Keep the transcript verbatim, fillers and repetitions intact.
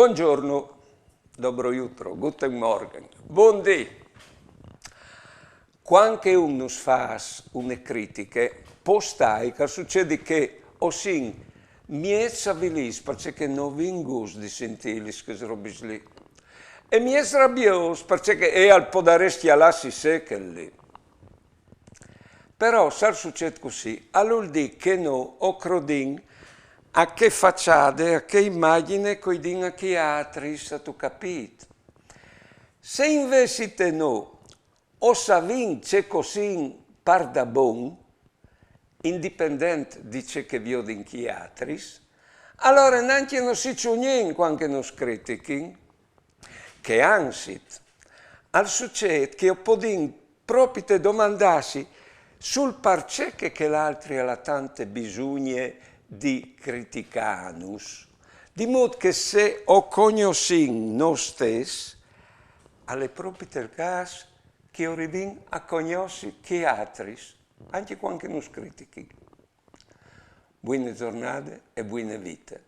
Buongiorno, dobro jutro, guten Morgen, bundì. Quand che un nus fâs une critiche, pues che al sucedi che o sin miez avilîts parcè che no vin gust di sintîlis chês robis li, e miez rabiôs parcè che e al podarès cjalâsi isé chel li. Però, se al sucêt cussì, al vûl dî che nô o crodìn a chê façade, a chê imagjine che o dìn a chei altris, âstu capît? Se invezit nô o savìn ce che o sin pardabon, indipendent di ce che a viodin chei altris, alore nancje no si ciugnìn quand che nus critichin. Che anzit, al sucêt che o podìn propit domandâsi sul parcè che chel altri al à tant bisugne di criticânus, di mût che se o cognossìn nô stes, al è propit il câs che o rivìn a cognossi chei altris, ancje quand che nus critichin. Buine zornade e buine vite.